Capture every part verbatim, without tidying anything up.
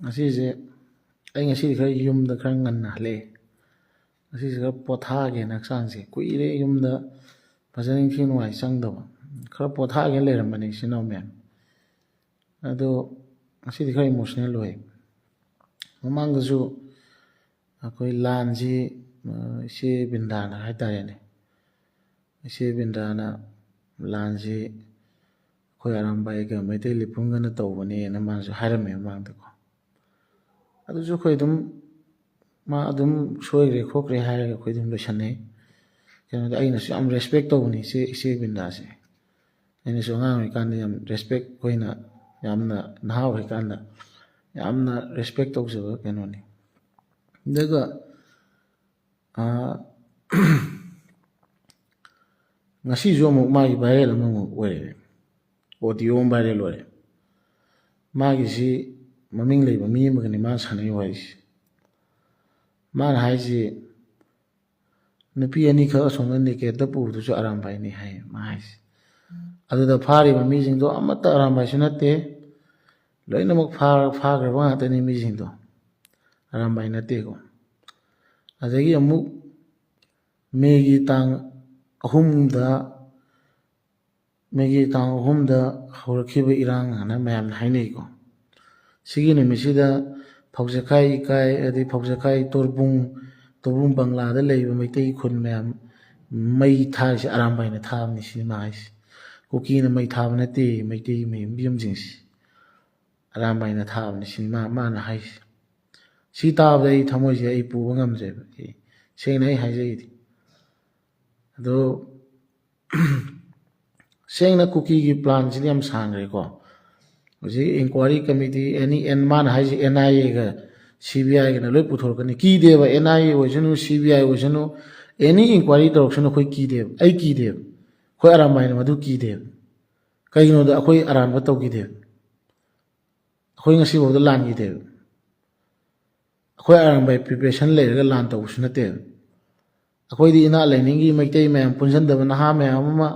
ꯉꯁꯤꯁꯦ ꯑꯩ ꯉꯁꯤꯗꯤ ꯈꯔ ꯌꯨꯝꯗ ꯈꯔ ꯉꯟꯅ ꯍꯜꯂꯛꯑꯦ꯫ ꯉꯁꯤꯁꯦ ꯈꯔ ꯄꯣꯊꯥꯒꯦꯅ ꯍꯛꯆꯥꯡꯁꯦ ꯀꯨꯏꯔꯦ ꯌꯨꯝꯗ ꯐꯖꯅ ꯏꯪꯊꯤ ꯅꯨꯡꯉꯥꯏ ꯆꯪꯗꯕ꯫ ꯈꯔ ꯄꯣꯊꯥꯒꯦꯅ ꯂꯩꯔꯝꯕꯅꯦ ꯏꯆꯤꯟ ꯏꯅꯥꯎ ꯃꯌꯥꯝ꯫ ꯑꯗꯣ ꯉꯁꯤꯗꯤ ꯈꯔ ꯏꯃꯣꯁꯅꯦꯜ ꯑꯣꯏ꯫ ꯃꯃꯥꯡꯗꯁꯨ ꯑꯩꯈꯣꯏ ꯂꯥꯟꯁꯤ, ꯑ, ꯏꯆꯦ ꯕꯤꯟꯗꯥꯅ ꯍꯥꯏꯇꯥꯔꯦꯅꯦ, ꯏꯆꯦ ꯕꯤꯟꯗꯥꯅ ꯂꯥꯟꯁꯤ ꯑꯩꯈꯣꯏ ꯑꯔꯥꯝꯕꯥꯏꯒ ꯃꯩꯇꯩ ꯂꯤꯄꯨꯡꯒꯅ ꯇꯧꯕꯅꯦꯅ ꯃꯥꯅꯁꯨ ꯍꯥꯏꯔꯝꯃꯦ ꯃꯃꯥꯡꯗꯀꯣ꯫ ꯑꯗꯨꯁꯨ ꯑꯩꯈꯣꯏ ꯑꯗꯨꯝ, ꯃꯥ ꯑꯗꯨꯝ ꯁꯣꯏꯈ꯭ꯔꯦ ꯈꯣꯠꯈ꯭ꯔꯦ ꯍꯥꯏꯔꯒ ꯑꯩꯈꯣꯏ ꯑꯗꯨꯝ ꯂꯣꯏꯁꯟꯅꯩ꯫ ꯀꯩꯅꯣꯗ ꯑꯩꯅꯁꯨ ꯌꯥꯝ ꯔꯦꯁꯄꯦꯛ ꯇꯧꯕꯅꯤ ꯏꯆꯦ, ꯏꯆꯦ ꯕꯤꯟꯗꯥꯁꯦ꯫ ꯑꯩꯅꯁꯨ ꯑꯉꯥꯡ ꯑꯣꯏꯔꯤꯀꯥꯟꯗ ꯌꯥꯝ ꯔꯦꯁꯄꯦꯛ, ꯑꯩꯈꯣꯏꯅ ꯌꯥꯝꯅ ꯅꯍꯥ ꯑꯣꯏꯔꯤꯀꯥꯟꯗ ꯌꯥꯝꯅ ꯔꯦꯁꯄꯦꯛ ꯇꯧꯖꯕ ꯀꯩꯅꯣꯅꯤ꯫ ꯑꯗꯨꯒ, ꯑ, ꯉꯁꯤꯁꯨ ꯑꯃꯨꯛ ꯃꯥꯒꯤ ꯚꯥꯏꯔꯦꯜ ꯑꯃꯃꯨꯛ ꯑꯣꯏꯔꯦ, ꯑꯣꯗꯤꯑꯣ ꯑꯃ ꯚꯥꯏꯔꯦꯜ ꯑꯣꯏꯔꯦ꯫ ꯃꯥꯒꯤꯁꯤ ꯃꯃꯤꯡ ꯂꯩꯕ ꯃꯤ ꯑꯃꯒꯅꯤ ꯃꯥꯅ ꯁꯥꯟꯅꯔꯤꯕ ꯋꯥꯔꯤꯁꯤ꯫ ꯃꯥꯅ ꯍꯥꯏꯁꯤ, "ꯅꯨꯄꯤ ꯑꯅꯤꯈꯛ ꯑꯁꯣꯝꯗ ꯅꯦꯀꯦꯠꯇ ꯄꯨꯕꯗꯨꯁꯨ ꯑꯔꯥꯝꯕꯥꯏꯅꯤ" ꯍꯥꯏ ꯃꯥ ꯍꯥꯏꯁꯤ꯫ ꯑꯗꯨꯗ ꯐꯥꯔꯤꯕ ꯃꯤꯁꯤꯡꯗꯣ ꯑꯃꯠꯇ ꯑꯔꯥꯝꯕꯥꯏꯁꯨ ꯅꯠꯇꯦ, ꯂꯣꯏꯅꯃꯛ ꯐꯥ-, ꯐꯥꯈ꯭ꯔꯕ ꯉꯥꯛꯇꯅꯤ ꯃꯤꯁꯤꯡꯗꯣ, ꯑꯔꯥꯝꯕꯥꯏ ꯅꯠꯇꯦꯀꯣ꯫ ꯑꯗꯒꯤ ꯑꯃꯨꯛ ꯃꯦꯒꯤ ꯇꯥꯡ ꯑꯍꯨꯝꯗ, ꯃꯦꯒꯤ ꯇꯥꯡ ꯑꯍꯨꯝꯗ ꯍꯧꯔꯛꯈꯤꯕ ꯏꯔꯥꯡ ꯍꯥꯏꯅ ꯃꯌꯥꯝꯅ ꯍꯥꯏꯅꯩꯀꯣ꯫ ꯁꯤꯒꯤ ꯅꯨꯃꯤꯠꯁꯤꯗ ꯐꯧꯖꯈꯥꯏ ꯏꯀꯥꯏ, ꯑꯗꯩ ꯐꯧꯖꯈꯥꯏ ꯇꯣꯔꯕꯨꯡ, ꯇꯣꯔꯕꯨꯡ ꯕꯪꯂꯥꯗ ꯂꯩꯕ ꯃꯩꯇꯩ ꯈꯨꯟ ꯃꯌꯥꯝ ꯃꯩ ꯊꯥꯔꯤꯁꯦ ꯑꯔꯥꯝꯕꯥꯏꯅ ꯊꯥꯕꯅꯤ ꯁꯤꯅꯤ ꯃꯥ ꯍꯥꯏꯁꯦ꯫ ꯀꯨꯀꯤꯅ ꯃꯩ ꯊꯥꯕ ꯅꯠꯇꯦ, ꯃꯩꯇꯩ ꯃꯌꯨꯝ ꯌꯨꯝꯁꯤꯡꯁꯤ ꯑꯔꯥꯝꯕꯥꯏꯅ ꯊꯥꯕꯅꯤ ꯁꯤꯅꯤ ꯃꯥ-, ꯃꯥꯅ ꯍꯥꯏꯁꯦ꯫ ꯁꯤ ꯇꯥꯕꯗ ꯑꯩ ꯊꯃꯣꯏꯁꯦ ꯑꯩ ꯄꯨꯕ ꯉꯝꯗ꯭ꯔꯦꯕ꯫ ꯑꯩ ꯁꯦꯡꯅ ꯑꯩ ꯍꯥꯏꯖꯩꯗꯤ꯫ ꯑꯗꯣ ꯁꯦꯡꯅ ꯀꯨꯀꯤꯒꯤ ꯄ꯭ꯂꯥꯟꯁꯤꯗꯤ ꯌꯥꯝ ꯁꯥꯡꯈ꯭ꯔꯦꯀꯣ꯫ ꯍꯧꯖꯤꯛ ꯏꯟꯀ꯭ꯋꯥꯏꯔꯤ ꯀꯃꯤꯇꯤ, ꯑꯦꯅꯤ ꯑꯦꯟ-, ꯃꯥꯅ ꯍꯥꯏꯁꯦ ꯑꯦꯟ ꯑꯥꯏ ꯑꯦꯒ ꯁꯤ ꯕꯤ ꯑꯥꯏꯒꯅ ꯂꯣꯏ ꯄꯨꯊꯣꯔꯛꯀꯅꯤ꯫ ꯀꯤꯗꯦꯕ, ꯑꯦꯟ ꯑꯥꯏ ꯑꯦ ꯑꯣꯏꯁꯅꯨ, ꯁꯤ ꯕꯤ ꯑꯥꯏ ꯑꯣꯏꯁꯅꯨ, ꯑꯦꯅꯤ ꯏꯟꯀ꯭ꯋꯥꯏꯔꯤ ꯇꯧꯔꯛꯁꯅꯨ, ꯑꯩꯈꯣꯏ ꯀꯤꯗꯦꯕ, ꯑꯩ ꯀꯤꯗꯦꯕ꯫ ꯑꯩꯈꯣꯏ ꯑꯔꯥꯝꯕꯥꯏꯅ ꯃꯗꯨ ꯀꯤꯗꯦꯕ꯫ ꯀꯩꯒꯤꯅꯣꯗ ꯑꯩꯈꯣꯏ ꯑꯔꯥꯟꯕ ꯇꯧꯈꯤꯗꯦꯕ꯫ ꯑꯩꯈꯣꯏ ꯉꯁꯤꯐꯥꯎꯗ ꯂꯥꯟꯈꯤꯗꯦꯕ꯫ ꯑꯩꯈꯣꯏ ꯑꯔꯥꯝꯕꯥꯏ ꯄ꯭ꯔꯤꯄꯦꯔꯦꯁꯟ ꯂꯩꯔꯒ ꯂꯥꯟ ꯇꯧꯕꯁꯨ ꯅꯠꯇꯦꯕ꯫ ꯑꯩꯈꯣꯏꯗꯤ ꯏꯅꯥꯠ ꯂꯥꯏꯅꯤꯡꯒꯤ ꯃꯩꯇꯩ ꯃꯌꯥꯝ ꯄꯨꯟꯁꯤꯟꯗꯕ ꯅꯍꯥ ꯃꯌꯥꯝ ꯑꯃ,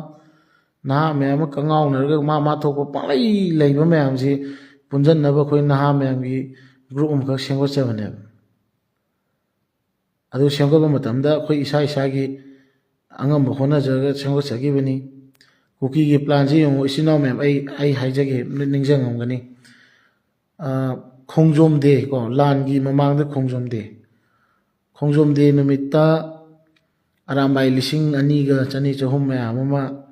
ꯅꯍꯥ ꯃꯌꯥꯝ ꯑꯃ ꯀꯪꯉꯥꯎꯅꯔꯒ ꯃꯥ ꯃꯥ ꯊꯣꯛꯄ ꯄꯪꯂꯩ ꯂꯩꯕ ꯃꯌꯥꯝꯁꯤ ꯄꯨꯟꯁꯤꯟꯅꯕ ꯑꯩꯈꯣꯏ ꯅꯍꯥ ꯃꯌꯥꯝꯒꯤ ꯒ꯭ꯔꯨꯞ ꯑꯃꯈꯛ ꯁꯦꯝꯒꯠꯆꯕꯅꯦꯕ꯫ ꯑꯗꯨ ꯁꯦꯝꯒꯠꯄ ꯃꯇꯝꯗ ꯑꯩꯈꯣꯏ ꯏꯁꯥ ꯏꯁꯥꯒꯤ ꯑꯉꯝꯕ ꯍꯣꯠꯅꯖꯔꯒ ꯁꯦꯝꯒꯠꯆꯈꯤꯕꯅꯤ꯫ ꯀꯨꯀꯤꯒꯤ ꯄ꯭ꯂꯥꯟꯁꯤ ꯌꯦꯡꯉꯨ, ꯏꯆꯤꯟ ꯏꯅꯥꯎ ꯃꯌꯥꯝ, ꯑꯩ ꯑꯩ ꯍꯥꯏꯖꯒꯦ, ꯅꯤꯡꯁꯤꯡꯉꯝꯒꯅꯤ꯫ ꯈꯣꯡꯖꯣꯝ ꯗꯦ ꯀꯣ, ꯂꯥꯟꯒꯤ ꯃꯃꯥꯡꯗ ꯈꯣꯡꯖꯣꯝ ꯗꯦ, ꯈꯣꯡꯖꯣꯝ ꯗꯦ ꯅꯨꯃꯤꯠꯇ ꯑꯔꯥꯝꯕꯥꯏ ꯂꯤꯁꯤꯡ ꯑꯅꯤꯒ ꯆꯅꯤ ꯆꯍꯨꯝ ꯃꯌꯥꯝ ꯑꯃ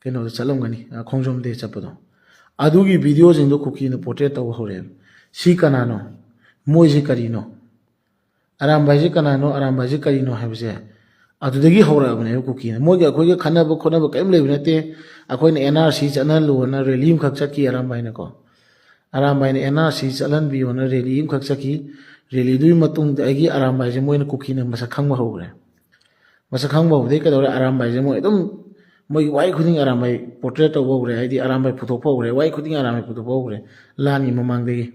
ꯀꯩꯅꯣꯗ ꯆꯠꯂꯝꯒꯅꯤ, ꯈꯣꯡꯖꯣꯝ ꯗꯦ ꯆꯠꯄꯗꯣ꯫ ꯑꯗꯨꯒꯤ ꯚꯤꯗꯤꯑꯣꯁꯤꯡꯗꯣ ꯀꯨꯀꯤꯅ ꯄꯣꯔꯇ꯭ꯔꯦꯠ ꯇꯧꯕ ꯍꯧꯔꯛꯑꯦꯕ꯫ ꯁꯤ ꯀꯅꯥꯅꯣ? ꯃꯣꯏꯁꯤ ꯀꯔꯤꯅꯣ? ꯑꯔꯥꯝꯕꯥꯏꯁꯤ ꯀꯅꯥꯅꯣ? ꯑꯔꯥꯝꯕꯥꯏꯁꯤ ꯀꯔꯤꯅꯣ ꯍꯥꯏꯕꯁꯦ ꯑꯗꯨꯗꯒꯤ ꯍꯧꯔꯛꯑꯕꯅꯦꯕ ꯀꯨꯀꯤꯅ꯫ ꯃꯣꯏꯒ ꯑꯩꯈꯣꯏꯒ ꯈꯠꯅꯕ ꯈꯣꯠꯅꯕ ꯀꯔꯤꯝ ꯂꯩꯕ ꯅꯠꯇꯦ꯫ ꯑꯩꯈꯣꯏꯅ ꯑꯦꯟ ꯑꯥꯔ ꯁꯤ ꯆꯠꯅꯍꯜꯂꯨꯑꯣꯅ ꯔꯦꯂꯤ ꯑꯃꯈꯛ ꯆꯠꯈꯤ ꯑꯔꯥꯝꯕꯥꯏꯅꯀꯣ꯫ ꯑꯔꯥꯝꯕꯥꯏꯅ ꯑꯦꯟ ꯑꯥꯔ ꯁꯤ ꯆꯠꯍꯟꯕꯤꯌꯣꯅ ꯔꯦꯂꯤ ꯑꯃꯈꯛ ꯆꯠꯈꯤ꯫ ꯔꯦꯂꯤꯗꯨꯒꯤ ꯃꯇꯨꯡꯗꯒꯤ ꯑꯔꯥꯝꯕꯥꯏꯁꯦ ꯃꯣꯏꯅ ꯀꯨꯀꯤꯅ ꯃꯁꯛ ꯈꯪꯕ ꯍꯧꯈ꯭ꯔꯦ꯫ ꯃꯁꯛ ꯈꯪꯕ ꯍꯧꯕꯗꯒꯤ ꯀꯩꯗꯧꯔꯦ? ꯑꯔꯥꯝꯕꯥꯏꯁꯦ ꯃꯣꯏ ꯑꯗꯨꯝ, ꯃꯣꯏꯒꯤ ꯋꯥꯍꯩ ꯈꯨꯗꯤꯡ ꯑꯔꯥꯝꯕꯥꯏ ꯄꯣꯔꯇ꯭ꯔꯦꯠ ꯇꯧꯕ ꯍꯧꯈ꯭ꯔꯦ, ꯍꯥꯏꯗꯤ ꯑꯔꯥꯝꯕꯥꯏ ꯄꯨꯊꯣꯛꯄ ꯍꯧꯈ꯭ꯔꯦ, ꯋꯥꯍꯩ ꯈꯨꯗꯤꯡ ꯑꯔꯥꯝꯕꯥꯏ ꯄꯨꯊꯣꯛꯄ ꯍꯧꯈ꯭ꯔꯦ ꯂꯥꯟꯒꯤ ꯃꯃꯥꯡꯗꯒꯤ꯫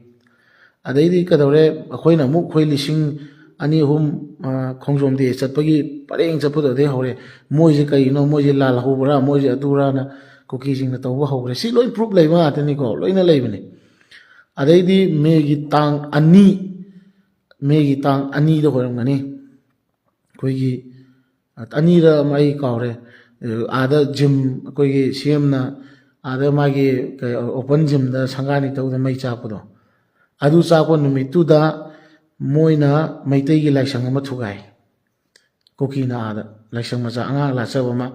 ꯑꯗꯩꯗꯤ ꯀꯩꯗꯧꯔꯦ? ꯑꯩꯈꯣꯏꯅ ꯑꯃꯨꯛ, ꯑꯩꯈꯣꯏ ꯂꯤꯁꯤꯡ ꯑꯅꯤ ꯑꯍꯨꯝ, ꯑ, ꯈꯣꯡꯖꯣꯝ ꯗꯦ ꯆꯠꯄꯒꯤ ꯄꯔꯦꯡ ꯆꯠꯄꯗꯨꯗꯩ ꯍꯧꯔꯦ꯫ ꯃꯣꯏꯁꯦ ꯀꯔꯤꯅꯣ? ꯃꯣꯏꯁꯦ ꯂꯥꯜꯍꯧꯕ꯭ꯔꯥ? ꯃꯣꯏꯁꯦ ꯑꯗꯨꯔꯥꯅ ꯀꯨꯀꯤꯁꯤꯡꯅ ꯇꯧꯕ ꯍꯧꯈ꯭ꯔꯦ꯫ ꯁꯤ ꯂꯣꯏ ꯄ꯭ꯔꯨꯞ ꯂꯩꯕ ꯉꯥꯛꯇꯅꯤꯀꯣ, ꯂꯣꯏꯅ ꯂꯩꯕꯅꯤ꯫ ꯑꯗꯩꯗꯤ ꯃꯦꯒꯤ ꯇꯥꯡ ꯑꯅꯤ, ꯃꯦꯒꯤ ꯇꯥꯡ ꯑꯅꯤꯗ ꯑꯣꯏꯔꯝꯒꯅꯤ, ꯑꯩꯈꯣꯏꯒꯤ ꯑꯅꯤꯔ ꯑꯃ, ꯑꯩ ꯀꯥꯎꯔꯦ, ꯑꯥꯗ ꯖꯤꯝ, ꯑꯩꯈꯣꯏꯒꯤ ꯁꯤ ꯑꯦꯝꯅ ꯑꯥꯗ ꯃꯥꯒꯤ ꯀꯩ, ꯑꯣꯄꯟ ꯖꯤꯝꯗ ꯁꯪꯒꯥꯅꯤ ꯇꯧꯗꯅ ꯃꯩ ꯆꯥꯛꯄꯗꯣ, ꯑꯗꯨ ꯆꯥꯛꯄ ꯅꯨꯃꯤꯠꯇꯨꯗ ꯃꯣꯏꯅ ꯃꯩꯇꯩꯒꯤ ꯂꯥꯏꯁꯪ ꯑꯃ ꯊꯨꯒꯥꯏ꯫ ꯀꯨꯀꯤꯅ ꯑꯥꯗ ꯂꯥꯏꯁꯪ ꯃꯆꯥ, ꯑꯉꯥꯡ ꯂꯥꯠꯆꯕ ꯑꯃ,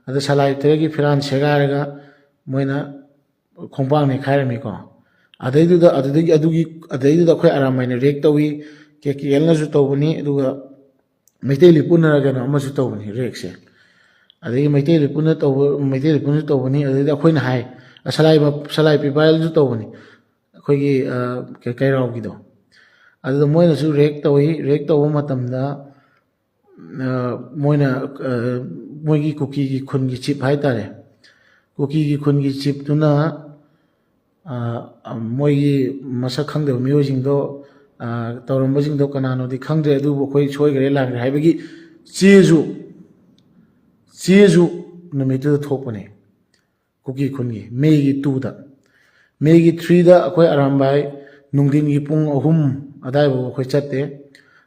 ꯑꯗ ꯁꯂꯥꯏ ꯇꯔꯦꯠꯀꯤ ꯐꯤꯔꯥꯟ ꯁꯦꯒꯥꯏꯔꯒ ꯃꯣꯏꯅ ꯈꯣꯡꯄꯥꯛ ꯅꯦꯠꯈꯥꯏꯔꯝꯃꯤꯀꯣ꯫ ꯑꯗꯩꯗꯨꯗ, ꯑꯗꯨꯗꯒꯤ, ꯑꯗꯨꯒꯤ, ꯑꯗꯩꯗꯨꯗ ꯑꯩꯈꯣꯏ ꯑꯔꯥꯝꯕꯥꯏꯅ ꯔꯦꯛ ꯇꯧꯏ, ꯀꯦ ꯀꯦ ꯑꯦꯜꯅꯁꯨ ꯇꯧꯕꯅꯤ, ꯑꯗꯨꯒ ꯃꯩꯇꯩ ꯂꯤꯄꯨꯅꯔ ꯀꯩꯅꯣ ꯑꯃꯁꯨ ꯇꯧꯕꯅꯤ ꯔꯦꯛꯁꯦ꯫ ꯑꯗꯒꯤ ꯃꯩꯇꯩ ꯂꯤꯄꯨꯅ ꯇꯧꯕ, ꯃꯩꯇꯩ ꯂꯤꯄꯨꯅꯁꯨ ꯇꯧꯕꯅꯤ꯫ ꯑꯗꯩꯗꯤ ꯑꯩꯈꯣꯏꯅ ꯍꯥꯏ, ꯁꯂꯥꯏ ꯃ-, ꯁꯂꯥꯏ ꯄꯤꯄꯥꯏꯜꯁꯨ ꯇꯧꯕꯅꯤ, ꯑꯩꯈꯣꯏꯒꯤ, ꯑ, ꯀꯩ-, ꯀꯩꯔꯥꯎꯒꯤꯗꯣ꯫ ꯑꯗꯨꯗ ꯃꯣꯏꯅꯁꯨ ꯔꯦꯛ ꯇꯧꯏ꯫ ꯔꯦꯛ ꯇꯧꯕ ꯃꯇꯝꯗ, ꯑ, ꯃꯣꯏꯅ, ꯑ, ꯃꯣꯏꯒꯤ ꯀꯨꯀꯤꯒꯤ ꯈꯨꯟꯒꯤ ꯆꯤꯞ ꯍꯥꯏꯇꯥꯔꯦ, ꯀꯨꯀꯤꯒꯤ ꯈꯨꯟꯒꯤ ꯆꯤꯞꯇꯨꯅ, ꯑ, ꯑ, ꯃꯣꯏꯒꯤ ꯃꯁꯛ ꯈꯪꯗꯕ ꯃꯤꯑꯣꯏꯁꯤꯡꯗꯣ, ꯑ, ꯇꯧꯔꯝꯕꯁꯤꯡꯗꯣ ꯀꯅꯥꯅꯣꯗꯤ ꯈꯪꯗ꯭ꯔꯦ, ꯑꯗꯨꯕꯨ ꯑꯩꯈꯣꯏ ꯁꯣꯏꯈ꯭ꯔꯦ ꯂꯥꯟꯈ꯭ꯔꯦ ꯍꯥꯏꯕꯒꯤ ꯆꯦꯁꯨ, ꯆꯦꯁꯨ ꯅꯨꯃꯤꯠꯇꯨꯗ ꯊꯣꯛꯄꯅꯦ꯫ ꯀꯨꯀꯤ ꯈꯨꯟꯒꯤ ꯃꯦꯒꯤ ꯇꯨꯗ, ꯃꯦꯒꯤ ꯊ꯭ꯔꯤꯗ ꯑꯩꯈꯣꯏ ꯑꯔꯥꯝꯕꯥꯏ ꯅꯨꯡꯊꯤꯟꯒꯤ ꯄꯨꯡ ꯑꯍꯨꯝ ꯑꯗꯥꯏꯐꯥꯎ ꯑꯩꯈꯣꯏ ꯆꯠꯇꯦ꯫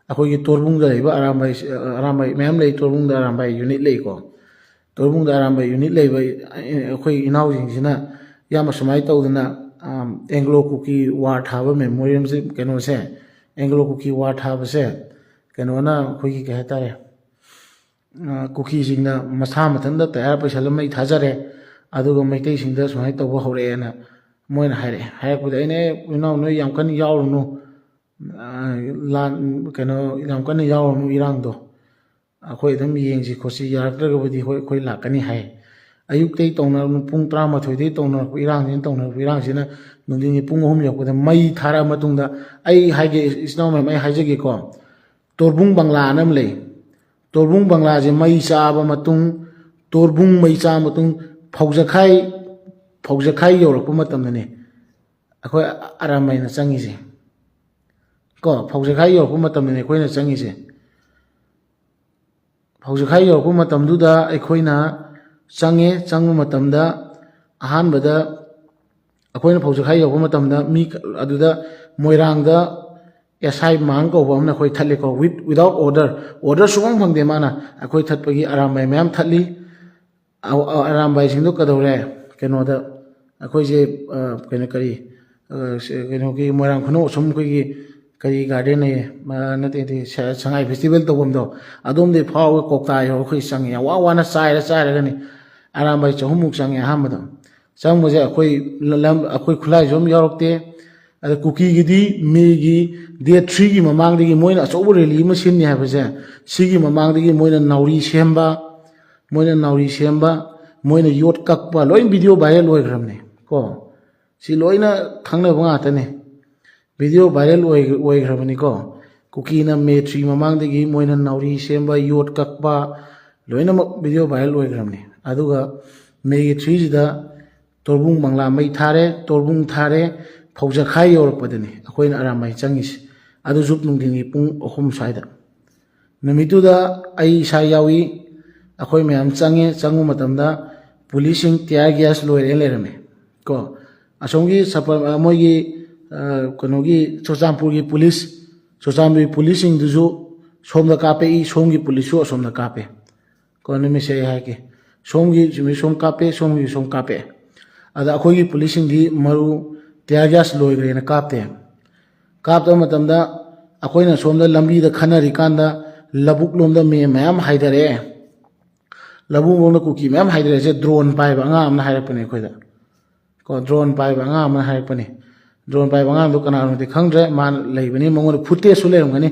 ꯑꯩꯈꯣꯏꯒꯤ ꯇꯣꯔꯕꯨꯡꯗ ꯂꯩꯕ ꯑꯔꯥꯝꯕꯥꯏ, ꯑꯔꯥꯝꯕꯥꯏ ꯃꯌꯥꯝ ꯂꯩ, ꯇꯣꯔꯕꯨꯡꯗ ꯑꯔꯥꯝꯕꯥꯏ ꯌꯨꯅꯤꯠ ꯂꯩꯀꯣ꯫ ꯇꯣꯔꯕꯨꯡꯗ ꯑꯔꯥꯝꯕꯥꯏ ꯌꯨꯅꯤꯠ ꯂꯩꯕ ꯑꯩꯈꯣꯏ ꯏꯅꯥꯎꯁꯤꯡꯁꯤꯅ ꯏꯌꯥꯝꯕ ꯁꯨꯃꯥꯏꯅ ꯇꯧꯗꯅ, ꯑꯦꯡꯒ꯭ꯂꯣ ꯀꯨꯀꯤ ꯋꯥꯔ ꯊꯥꯕ ꯃꯦꯃꯣꯔꯤꯌꯦꯜꯁꯦ, ꯀꯩꯅꯣꯁꯦ, ꯑꯦꯡꯒ꯭ꯂꯣ ꯀꯨꯀꯤ ꯋꯥꯔ ꯊꯥꯕꯁꯦ ꯀꯩꯅꯣꯅ ꯑꯩꯈꯣꯏꯒꯤ ꯀꯩ ꯍꯥꯏꯇꯥꯔꯦ, ꯀꯨꯀꯤꯁꯤꯡꯅ ꯃꯁꯥ ꯃꯊꯟꯇ ꯇꯌꯥꯔ ꯄꯩꯁꯜꯂ ꯃꯩ ꯊꯥꯖꯔꯦ꯫ ꯑꯗꯨꯒ ꯃꯩꯇꯩꯁꯤꯡꯗ ꯁꯨꯃꯥꯏꯅ ꯇꯧꯕ ꯍꯧꯔꯛꯑꯦꯅ ꯃꯣꯏꯅ ꯍꯥꯏꯔꯛꯑꯦ꯫ ꯍꯥꯏꯔꯛꯄꯗ ꯑꯩꯅ, "ꯑꯦ, ꯏꯅꯥꯎ, ꯅꯣꯏ ꯌꯥꯝ ꯀꯟꯅ ꯌꯥꯎꯔꯨꯅꯨ, ꯂꯥꯟ, ꯀꯩꯅꯣ, ꯌꯥꯝ ꯀꯟꯅ ꯌꯥꯎꯔꯨꯅꯨ ꯏꯔꯥꯡꯗꯣ, ꯑꯩꯈꯣꯏ ꯑꯗꯨꯝ ꯌꯦꯡꯁꯤ ꯈꯣꯠꯁꯤ, ꯌꯥꯔꯛꯇ꯭ꯔꯒꯕꯨꯗꯤ ꯍꯣꯏ ꯑꯩꯈꯣꯏ ꯂꯥꯛꯀꯅꯤ" ꯍꯥꯏ꯫ ꯑꯌꯨꯛꯇꯩ ꯇꯧꯅꯔꯛꯄ, ꯄꯨꯡ ꯇꯔꯥꯃꯥꯊꯣꯏꯗꯩ ꯇꯧꯅꯔꯛꯄ ꯏꯔꯥꯡꯁꯤꯅ, ꯇꯧꯅꯔꯛꯄ ꯏꯔꯥꯡꯁꯤꯅ ꯅꯨꯡꯊꯤꯟꯒꯤ ꯄꯨꯡ ꯑꯍꯨꯝ ꯌꯧꯔꯛꯄꯗ ꯃꯩ ꯊꯥꯔꯛꯑ ꯃꯇꯨꯡꯗ, ꯑꯩ ꯍꯥꯏꯒꯦ, ꯏꯆꯤꯟ ꯏꯅꯥꯎ ꯃꯌꯥꯝ, ꯑꯩ ꯍꯥꯏꯖꯒꯦꯀꯣ, ꯇꯣꯔꯕꯨꯡ ꯕꯪꯂꯥ ꯑꯅ ꯑꯃ ꯂꯩ꯫ ꯇꯣꯔꯕꯨꯡ ꯕꯪꯂꯥꯁꯦ ꯃꯩ ꯆꯥꯕ ꯃꯇꯨꯡ, ꯇꯣꯔꯕꯨꯡ ꯃꯩ ꯆꯥꯕ ꯃꯇꯨꯡ, ꯐꯧꯖꯈꯥꯏ, ꯐꯧꯖꯈꯥꯏ ꯌꯧꯔꯛꯄ ꯃꯇꯝꯗꯅꯦ ꯑꯩꯈꯣꯏ ꯑꯔꯥꯝꯕꯥꯏꯅ ꯆꯪꯉꯤꯁꯦ꯫ ꯀꯣ, ꯐꯧꯖꯈꯥꯏ ꯌꯧꯔꯛꯄ ꯃꯇꯝꯗꯅꯦ ꯑꯩꯈꯣꯏꯅ ꯆꯪꯉꯤꯁꯦ꯫ ꯐꯧꯖꯈꯥꯏ ꯌꯧꯔꯛꯄ ꯃꯇꯝꯗꯨꯗ ꯑꯩꯈꯣꯏꯅ ꯆꯪꯉꯦ꯫ ꯆꯪꯕ ꯃꯇꯝꯗ ꯑꯍꯥꯟꯕꯗ ꯑꯩꯈꯣꯏꯅ ꯐꯧꯖꯈꯥꯏ ꯌꯧꯔꯛꯄ ꯃꯇꯝꯗ ꯃꯤ ꯑꯗꯨꯗ ꯃꯣꯏꯔꯥꯡꯗ ꯑꯦꯁ ꯑꯥꯏ ꯃꯥꯡ ꯀꯧꯕ ꯑꯃꯅ ꯑꯩꯈꯣꯏ ꯊꯠꯂꯦꯀꯣ, with, without order꯫ Order ꯁꯨꯐꯪ ꯐꯪꯗꯦ ꯃꯥꯅ꯫ ꯑꯩꯈꯣꯏ ꯊꯠꯄꯒꯤ ꯑꯔꯥꯝꯕꯥꯏ ꯃꯌꯥꯝ ꯊꯠꯂꯤ꯫ ꯑ-, ꯑ-, ꯑꯔꯥꯝꯕꯥꯏꯁꯤꯡꯗꯣ ꯀꯩꯗꯧꯔꯦ? ꯀꯩꯅꯣꯗ, ꯑꯩꯈꯣꯏꯁꯦ, ꯑ, ꯀꯩꯅꯣ, ꯀꯔꯤ, ꯑ, ꯁ-, ꯀꯩꯅꯣꯒꯤ ꯃꯣꯏꯔꯥꯡ ꯈꯨꯅꯧ ꯑꯁꯨꯝ ꯑꯩꯈꯣꯏꯒꯤ ꯀꯔꯤ ꯒꯥꯔꯗꯦꯟ ꯍꯥꯏꯌꯦ? ꯃ-, ꯅꯠꯇꯦ, ꯅꯠꯇꯦ, ꯁ-, ꯁꯉꯥꯏ ꯐꯦꯁꯇꯤꯚꯦꯜ ꯇꯧꯐꯝꯗꯣ, ꯑꯗꯣꯝꯗꯒꯤ ꯐꯥꯎꯔꯒ ꯀ꯭ꯋꯥꯛꯇꯥ ꯌꯧꯔꯒ ꯑꯩꯈꯣꯏ ꯆꯪꯉꯦ꯫ ꯌꯥꯝ ꯋꯥ ꯋꯥꯅ ꯆꯥꯏꯔ ꯆꯥꯏꯔꯒꯅꯤ꯫ ꯑꯔꯥꯝꯕꯥꯏ ꯆꯍꯨꯝꯃꯨꯛ ꯆꯪꯉꯦ ꯑꯍꯥꯟꯕꯗ꯫ ꯆꯪꯕꯁꯦ ꯑꯩꯈꯣꯏ ꯂ-, ꯂꯝ-, ꯑꯩꯈꯣꯏ ꯈꯨꯠꯂꯥꯏꯁꯨ ꯑꯃ ꯌꯥꯎꯔꯛꯇꯦ꯫ ꯑꯗ ꯀꯨꯀꯤꯒꯤꯗꯤ ꯃꯦꯒꯤ date three ꯒꯤ ꯃꯃꯥꯡꯗꯒꯤ ꯃꯣꯏꯅ ꯑꯆꯧꯕ rally ꯑꯃ ꯁꯤꯟꯅꯤ ꯍꯥꯏꯕꯁꯦ, ꯁꯤꯒꯤ ꯃꯃꯥꯡꯗꯒꯤ ꯃꯣꯏꯅ ꯅꯥꯎꯔꯤ ꯁꯦꯝꯕ, ꯃꯣꯏꯅ ꯅꯥꯎꯔꯤ ꯁꯦꯝꯕ, ꯃꯣꯏꯅ ꯌꯣꯠ ꯀꯛꯄ, ꯂꯣꯏ video viral ꯑꯣꯏꯈ꯭ꯔꯕꯅꯦ ꯀꯣ꯫ ꯁꯤ ꯂꯣꯏꯅ ꯈꯪꯅꯕ ꯉꯥꯛꯇꯅꯦ꯫ Video viral ꯑꯣꯏ-, ꯑꯣꯏꯈ꯭ꯔꯕꯅꯤꯀꯣ꯫ ꯀꯨꯀꯤꯅ May three ꯃꯃꯥꯡꯗꯒꯤ ꯃꯣꯏꯅ ꯅꯥꯎꯔꯤ ꯁꯦꯝꯕ, ꯌꯣꯠ ꯀꯛꯄ, ꯂꯣꯏꯅꯃꯛ video viral ꯑꯣꯏꯈ꯭ꯔꯕꯅꯤ꯫ ꯑꯗꯨꯒ May ꯒꯤ three ꯁꯤꯗ ꯇꯣꯔꯕꯨꯡ ꯕꯪꯂꯥ ꯃꯩ ꯊꯥꯔꯦ, ꯇꯣꯔꯕꯨꯡ ꯊꯥꯔꯦ, ꯐꯧꯖꯈꯥꯏ ꯌꯧꯔꯛꯄꯗꯅꯤ ꯑꯩꯈꯣꯏꯅ ꯑꯔꯥꯝꯕꯥꯏ ꯆꯪꯉꯤꯁꯦ꯫ ꯑꯗꯨꯁꯨ ꯅꯨꯡꯊꯤꯟꯒꯤ ꯄꯨꯡ ꯑꯍꯨꯝ ꯁ꯭ꯋꯥꯏꯗ꯫ ꯅꯨꯃꯤꯠꯇꯨꯗ ꯑꯩ ꯏꯁꯥ ꯌꯥꯎꯏ, ꯑꯩꯈꯣꯏ ꯃꯌꯥꯝ ꯆꯪꯉꯦ꯫ ꯆꯪꯕ ꯃꯇꯝꯗ ꯄꯨꯂꯤꯁꯁꯤꯡ tear gas ꯂꯣꯏꯔꯦꯅ ꯂꯩꯔꯝꯃꯦ ꯀꯣ꯫ ꯑꯁꯣꯝꯒꯤ ꯁꯄ-, ꯃꯣꯏꯒꯤ ꯑ, ꯀꯩꯅꯣꯒꯤ ꯆꯨꯔꯆꯥꯟꯄꯨꯔꯒꯤ ꯄꯨꯂꯤꯁ, ꯆꯨꯔꯆꯥꯟꯄꯨꯔꯒꯤ ꯄꯨꯂꯤꯁꯁꯤꯡꯗꯨꯁꯨ ꯁꯣꯝꯗ ꯀꯥꯞꯄꯛꯏ, ꯁꯣꯝꯒꯤ ꯄꯨꯂꯤꯁꯁꯨ ꯑꯁꯣꯝꯗ ꯀꯥꯞꯄꯦ꯫ ꯀꯣ, ꯅꯨꯃꯤꯠꯁꯦ ꯑꯩ ꯍꯥꯏꯒꯦ, ꯁꯣꯝꯒꯤ ꯁꯨꯃꯤ ꯁꯣꯝ ꯀꯥꯞꯄꯦ, ꯁꯣꯝꯒꯤ ꯁꯣꯝ ꯀꯥꯞꯄꯦ꯫ ꯑꯗ ꯑꯩꯈꯣꯏꯒꯤ ꯄꯨꯂꯤꯁꯁꯤꯡꯗꯤ ꯃꯔꯨ tear gas ꯂꯣꯏꯈ꯭ꯔꯦꯅ ꯀꯥꯞꯇꯦ꯫ ꯀꯥꯞꯇꯕ ꯃꯇꯝꯗ ꯑꯩꯈꯣꯏꯅ ꯁꯣꯝꯗ ꯂꯝꯕꯤꯗ ꯈꯟꯅꯔꯤꯀꯥꯟꯗ ꯂꯧꯕꯨꯛ ꯂꯣꯝꯗ ꯃꯤ ꯃꯌꯥꯝ ꯍꯥꯏꯊꯔꯛꯑꯦ꯫ ꯂꯧꯕꯨꯛ ꯂꯣꯝꯗ ꯀꯨꯀꯤ ꯃꯌꯥꯝ ꯍꯥꯏꯊꯔꯛꯏꯁꯦ drone ꯄꯥꯏꯕ ꯑꯉꯥꯡ ꯑꯃꯅ ꯍꯥꯏꯔꯛꯄꯅꯦ ꯑꯩꯈꯣꯏꯗ꯫ ꯀꯣ, drone ꯄꯥꯏꯕ ꯑꯉꯥꯡ ꯑꯃꯅ ꯍꯥꯏꯔꯛꯄꯅꯦ꯫ Drone ꯄꯥꯏꯕ ꯑꯉꯥꯡꯗꯣ ꯀꯅꯥꯅꯣꯗꯤ ꯈꯪꯗ꯭ꯔꯦ, ꯃꯥꯅ ꯂꯩꯕꯅꯤ, ꯃꯉꯣꯟꯗ footageꯁꯨ ꯂꯩꯔꯝꯒꯅꯤ꯫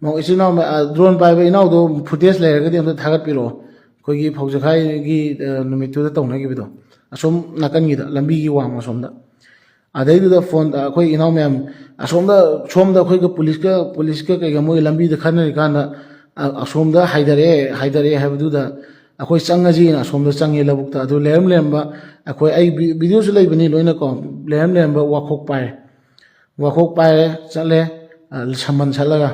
ꯃ-, ꯏꯆꯤꯜ ꯏꯅꯥꯎ ꯃ-, ꯑ, drone ꯄꯥꯏꯕ ꯏꯅꯥꯎꯗꯣ footage ꯂꯩꯔꯒꯗꯤ ꯑꯝꯇ ꯊꯥꯒꯠꯄꯤꯔꯛꯑꯣ꯫ ꯑꯩꯈꯣꯏꯒꯤ ꯐꯧꯖꯈꯥꯏꯒꯤ, ꯑ, ꯅꯨꯃꯤꯠꯇꯨꯗ ꯇꯧꯅꯈꯤꯕꯗꯣ꯫ ꯑꯁꯣꯝ ꯅꯥꯀꯟꯒꯤꯗ, ꯂꯝꯕꯤꯒꯤ ꯋꯥꯡꯃ ꯑꯁꯣꯝꯗ꯫ ꯑꯗꯩꯗꯨꯗ phone, ꯑ, ꯑꯩꯈꯣꯏ ꯏꯅꯥꯎ ꯃꯌꯥꯝ ꯑꯁꯣꯝꯗ, ꯁꯣꯝꯗ ꯑꯩꯈꯣꯏꯒ ꯄꯨꯂꯤꯁꯀ, ꯄꯨꯂꯤꯁꯀ ꯀꯩꯒ ꯃꯣꯏ ꯂꯝꯕꯤꯗ ꯈꯠꯅꯔꯤꯀꯥꯟꯗ, ꯑ, ꯑꯁꯣꯝꯗ ꯍꯥꯏꯊꯔꯛꯑꯦ, ꯍꯥꯏꯊꯔꯛꯑꯦ ꯍꯥꯏꯕꯗꯨꯗ ꯑꯩꯈꯣꯏ ꯆꯪꯉꯁꯤꯅ ꯑꯁꯣꯝꯗ ꯆꯪꯉꯦ ꯂꯧꯕꯨꯛꯇ꯫ ꯑꯗꯨ ꯂꯩꯔꯝ ꯂꯩꯔꯝꯕ ꯑꯩꯈꯣꯏ, ꯑꯩ ꯚꯤ-, videoꯁꯨ ꯂꯩꯕꯅꯤ ꯂꯣꯏꯅꯀꯣ꯫ ꯂꯩꯔꯝ ꯂꯩꯔꯝꯕ ꯋꯥꯈꯣꯛ ꯄꯥꯏꯔꯦ꯫ ꯋꯥꯈꯣꯛ ꯄꯥꯏꯔꯦ, ꯆꯠꯂꯦ, ꯑ, ꯁꯝꯕꯟ ꯁꯠꯂꯒ꯫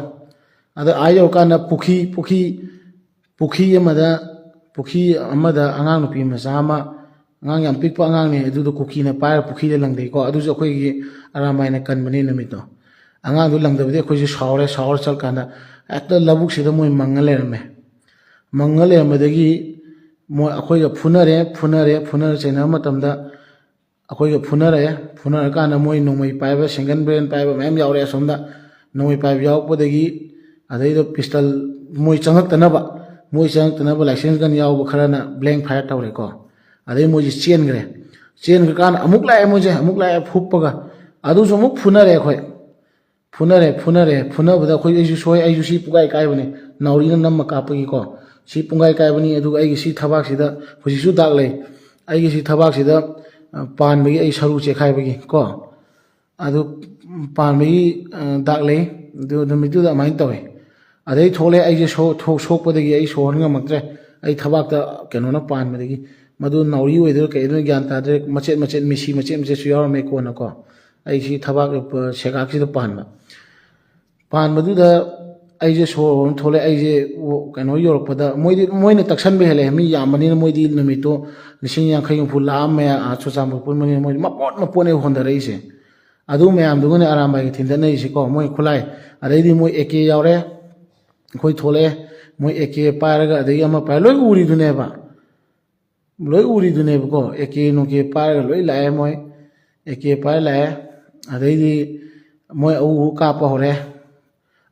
ꯑꯗ ꯑꯥ ꯌꯧꯔꯀꯥꯟꯗ ꯄꯨꯈ꯭ꯔꯤ, ꯄꯨꯈ꯭ꯔꯤ, ꯄꯨꯈ꯭ꯔꯤ ꯑꯃꯗ, ꯄꯨꯈ꯭ꯔꯤ ꯑꯃꯗ ꯑꯉꯥꯡ ꯅꯨꯄꯤ ꯃꯆꯥ ꯑꯃ, ꯑꯉꯥꯡ ꯌꯥꯝ ꯄꯤꯛꯄ ꯑꯉꯥꯡꯅꯦ, ꯑꯗꯨꯗꯣ ꯀꯨꯀꯤꯅ ꯄꯥꯏꯔ ꯄꯨꯈ꯭ꯔꯤꯗ ꯂꯪꯗꯩꯀꯣ꯫ ꯑꯗꯨꯁꯨ ꯑꯩꯈꯣꯏꯒꯤ ꯑꯔꯥꯝꯕꯥꯏꯅ ꯀꯟꯕꯅꯦ ꯅꯨꯃꯤꯠꯇꯣ꯫ ꯑꯉꯥꯡꯗꯣ ꯂꯪꯗꯕꯗꯤ ꯑꯩꯈꯣꯏꯁꯨ ꯁꯥꯎꯔꯦ, ꯁꯥꯎꯔ ꯆꯠꯀꯥꯟꯗ ꯍꯦꯛꯇ ꯂꯧꯕꯨꯛꯁꯤꯗ ꯃꯣꯏ ꯃꯪꯉ ꯂꯩꯔꯝꯃꯦ꯫ ꯃꯪꯉ ꯂꯩꯔꯝꯕꯗꯒꯤ ꯃꯣꯏ ꯑꯩꯈꯣꯏꯒ ꯐꯨꯅꯔꯦ, ꯐꯨꯅꯔꯦ, ꯐꯨꯅꯔ ꯆꯩꯅꯕ ꯃꯇꯝꯗ ꯑꯩꯈꯣꯏꯒ ꯐꯨꯅꯔꯛꯑꯦ꯫ ꯐꯨꯅꯔꯀꯥꯟꯗ ꯃꯣꯏ ꯅꯣꯡꯃꯩ ꯄꯥꯏꯕ, single barrel ꯄꯥꯏꯕ ꯃꯌꯥꯝ ꯌꯥꯎꯔꯛꯑꯦ ꯑꯁꯣꯝꯗ꯫ ꯅꯣꯡꯃꯩ ꯄꯥꯏꯕ ꯌꯥꯎꯔꯛꯄꯗꯒꯤ ꯑꯗꯩꯗ pistol, ꯃꯣꯏ ꯆꯪꯉꯛꯇꯅꯕ, ꯃꯣꯏ ꯆꯪꯉꯛꯇꯅꯕ licence gun ꯌꯥꯎꯕ ꯈꯔꯅ blank fire ꯇꯧꯔꯦꯀꯣ꯫ ꯑꯗꯩ ꯃꯣꯏꯁꯦ ꯆꯦꯟꯈ꯭ꯔꯦ꯫ ꯆꯦꯟꯈ꯭ꯔꯀꯥꯟꯗ ꯑꯃꯨꯛ ꯂꯥꯛꯑꯦ ꯃꯣꯏꯁꯦ, ꯑꯃꯨꯛ ꯂꯥꯛꯑꯦ ꯍꯨꯞꯄꯒ꯫ ꯑꯗꯨꯁꯨ ꯑꯃꯨꯛ ꯐꯨꯅꯔꯦ ꯑꯩꯈꯣꯏ꯫ ꯐꯨꯅꯔꯦ, ꯐꯨꯅꯔꯦ꯫ ꯐꯨꯅꯕꯗ ꯑꯩꯈꯣꯏ, ꯑꯩꯁꯨ ꯁꯣꯏ, ꯑꯩꯁꯨ ꯁꯤ ꯄꯨꯡꯀꯥꯏ ꯀꯥꯏꯕꯅꯤ, ꯅꯥꯎꯔꯤꯅ ꯅꯝꯃ ꯀꯥꯞꯄꯒꯤꯀꯣ꯫ ꯁꯤ ꯄꯨꯡꯀꯥꯏ ꯀꯥꯏꯕꯅꯤ, ꯑꯗꯨꯒ ꯑꯩꯒꯤ ꯁꯤ ꯊꯕꯥꯛꯁꯤꯗ ꯍꯧꯖꯤꯛꯁꯨ ꯗꯥꯛ ꯂꯩ꯫ ꯑꯩꯒꯤ ꯁꯤ ꯊꯕꯥꯛꯁꯤꯗ, ꯑ, ꯄꯥꯟꯕꯒꯤ ꯑꯩ ꯁꯔꯨ ꯆꯦꯈꯥꯏꯕꯒꯤ ꯀꯣ꯫ ꯑꯗꯨ ꯄꯥꯟꯕꯒꯤ, ꯑ, ꯗꯥꯛ ꯂꯩ꯫ ꯑꯗꯨ ꯅꯨꯃꯤꯠꯇꯨꯗ ꯑꯗꯨꯃꯥꯏꯅ ꯇꯧꯋꯤ꯫ ꯑꯗꯩ ꯊꯣꯛꯂꯛꯑꯦ, ꯑꯩꯁꯦ ꯁꯣ-, ꯊꯣꯛ-, ꯁꯣꯛꯄꯗꯒꯤ ꯑꯩ ꯁꯣꯔ ꯍꯣꯟ ꯉꯝꯃꯛꯇ꯭ꯔꯦ꯫ ꯑꯩ ꯊꯕꯥꯛꯇ ꯀꯩꯅꯣꯅ ꯄꯥꯟꯕꯗꯒꯤ ꯃꯗꯨ ꯅꯥꯎꯔꯤ ꯑꯣꯏꯗꯣꯏꯔꯥ ꯀꯩꯗꯣꯏꯅꯣ ꯒ꯭ꯌꯥꯟ ꯇꯥꯗ꯭ꯔꯦ꯫ ꯃꯆꯦꯠ ꯃꯆꯦꯠ, ꯃꯤꯁꯤ ꯃꯆꯦꯠ ꯃꯆꯦꯠꯁꯨ ꯌꯥꯎꯔꯝꯃꯦ ꯀꯣꯟꯅꯀꯣ꯫ ꯑꯩꯁꯤ ꯊꯕꯥꯛ, ꯑ, ꯁꯦꯒꯥꯛꯁꯤꯗ ꯄꯥꯟꯕ꯫ ꯄꯥꯟꯕꯗꯨꯗ ꯑꯩꯁꯦ ꯁꯣꯔ ꯍꯣꯟ ꯊꯣꯛꯂꯛꯑꯦ꯫ ꯑꯩꯁꯦ ꯑꯣ, ꯀꯩꯅꯣ ꯌꯧꯔꯛꯄꯗ ꯃꯣꯏꯗꯤ, ꯃꯣꯏꯅ ꯇꯛꯁꯟꯕ ꯍꯦꯜꯂꯛꯑꯦ꯫ ꯃꯤ ꯌꯥꯝꯕꯅꯤꯅ ꯃꯣꯏꯗꯤ ꯅꯨꯃꯤꯠꯇꯣ ꯂꯤꯁꯤꯡ ꯌꯥꯡꯈꯩ ꯍꯨꯝꯐꯨ ꯂꯥꯛꯑꯝꯃꯦ, ꯑꯥ, ꯆꯨꯔꯆꯥꯟꯄꯨꯔ ꯄꯨꯟꯕꯅꯤꯅ ꯃꯣꯏꯗꯤ ꯃꯄꯣꯠ ꯃꯄꯣꯠꯅꯦ ꯍꯣꯟꯊꯔꯛꯏꯁꯦ꯫ ꯑꯗꯨ ꯃꯌꯥꯝꯗꯨꯒꯅꯦ ꯑꯔꯥꯝꯕꯥꯏꯒ ꯊꯤꯟꯗꯠꯅꯔꯤꯁꯤꯀꯣ, ꯃꯣꯏ ꯈꯨꯠꯂꯥꯏ꯫ ꯑꯗꯩꯗꯤ ꯃꯣꯏ ꯑꯦ ꯀꯦ ꯌꯥꯎꯔꯦ, ꯑꯩꯈꯣꯏ ꯊꯣꯛꯂꯛꯑꯦ, ꯃꯣꯏ ꯑꯦ ꯀꯦ ꯄꯥꯏꯔꯒ, ꯑꯗꯒꯤ ꯑꯃ ꯄꯥꯏꯔ, ꯂꯣꯏ ꯎꯔꯤꯗꯨꯅꯦꯕ, ꯂꯣꯏ ꯎꯔꯤꯗꯨꯅꯦꯕꯀꯣ꯫ ꯑꯦ ꯀꯦ ꯅꯨꯡ ꯀꯦ ꯄꯥꯏꯔꯒ ꯂꯣꯏ ꯂꯥꯛꯑꯦ, ꯃꯣꯏ ꯑꯦ ꯀꯦ ꯄꯥꯏꯔ ꯂꯥꯛꯑꯦ꯫ ꯑꯗꯩꯗꯤ ꯃꯣꯏ ꯑꯎ ꯑꯎ ꯀꯥꯞꯄ ꯍꯧꯔꯦ꯫